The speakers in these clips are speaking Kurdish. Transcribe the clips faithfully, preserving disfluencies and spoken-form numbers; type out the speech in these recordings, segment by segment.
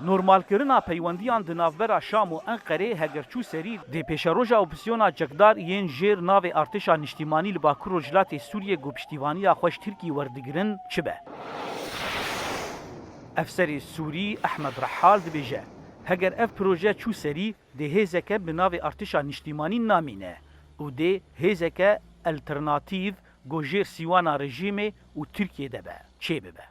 Normalkirina peywendiyan di navbera Şam û Enqerê heger çû serî, dê pêşeroja opozîsyona çekdar yên jêr navê Artêşa Niştîmanî li Bakur Rojhilatê Sûriyê ku piştîvaniya xwe ji Tirkî werdigirin çi be. Efserê Sûrî Ehmed Rehal dibêje, heger ev proje çû serî, dê hêzeke bi navê Artêşa Niştîmanî namîne û dê hêzeke alternatîf ku jêr sîwana rejîmê û Tirkiyê de be, çêbibe.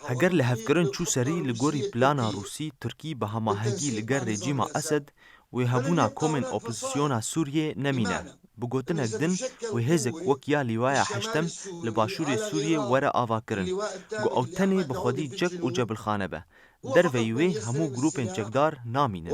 Heger lihevkirin çû serî li gorî plana Rûsî, Tirkî bi hemahengî li gel rejîma Esed wê hebûna komên opozîsyona Sûriyê nemîne. Bi gotinek din, wê hêzek wek ya Lîwaya Heştem li başûrê Sûriyê were avakirin, ku ew tenê bi xwedî çek û cebilxane be. Derveyî wê hemû grûpên çekdar namînin.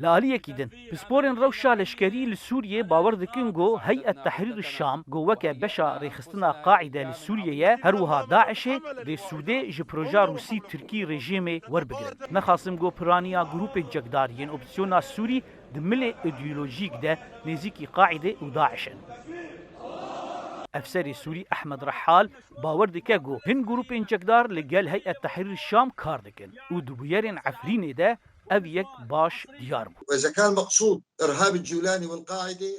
Li aliyekî din, pisporên rewşa leşkerî li Sûriyê bawer dikin ku Heyet Tehrîr Şam, ku weke beşa rêxistina Qaîde li Sûriyê ye, her wiha DAIŞê, dê sûdê ji proja Rûsî-Tirkî rejîmê werbigirin. Nexasim ku piraniya grûpên çekdar yên opozîsyona Sûrî di milê îdeolojîk de nêzîkî Qaîde û DAIŞ in. Efserê Sûrî Ehmed Rehal bawer dike ku hin grûpên çekdar li gel Heyet Tehrîr Şam kar dikin û di bûyerên Efrînê de ev yek baş diyar bû. وإذا كان مقصود إرهاب الجولاني والقاعدة،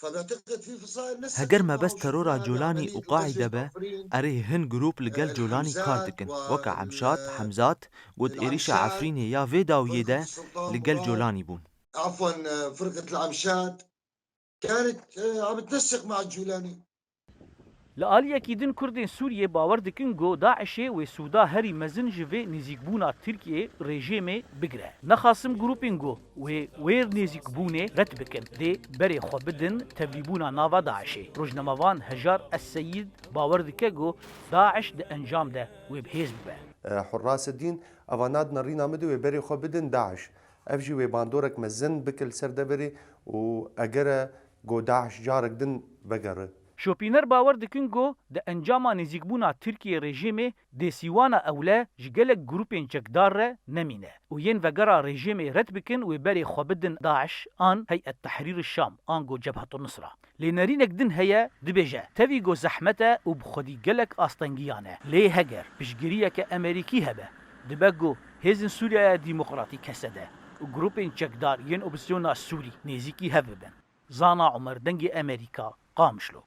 فبعتقد في فصائل نسخ Heger mebest terora Colanî û Qaîde be, erê hin grûp li gel Colanî kar dikin, weke Emşat, Hemzat, ku di êrîşa Efrînê ya vê dawiyê de li gel Colanî bûn. عفوا، فرقة العمشات كانت، آه، عم تنسق مع الجولاني. Li aliyekî din Kurdên Sûriyê bawer dikin ku DAIŞê wê sûda herî mezin ji vê nêzîkbûna Tirkiyê rejîmê bigire. Nexasim grûpên ku wê wêr nêzîkbûnê red bikin, dê berê xwe bidin tevlîbûna nava DAIŞê. Rojnamevan Hejar Es-Seyîd bawer dike ku DAIŞ di encam de wê bi hêz bibe. Hurras Dîn, eva nadine rîna min de wê berê xwe bidin DAIŞ. Ev jî wê bandorek mezin bike li ser deverê û egere ku DAIŞ carek din vegere. Şopîner bawer dikin ku di encama nêzîkbûna Tirkiyê rejîmê dê sîwana ewle ji gelek grûpên çekdar re nemîne û yên vegera rejîmê red bikin wê berê xwe bidin DAIŞ an Heyet Tehrîr Şam an ku Cebhetu Nusra. Lê nerînek din heye, dibêje, tevî ku zehmet e û bi xwedî gelek astengiyan e. Lê heger piştgiriyeke Emerîkî hebe, dibe ku Hêzên Sûriyeya Demokratîk, H S D, û grûpên çekdar yên opozîsyona Sûrî nêzîkî hev bibin. Zana Omer, Dengê Emerîka, Qamişlo.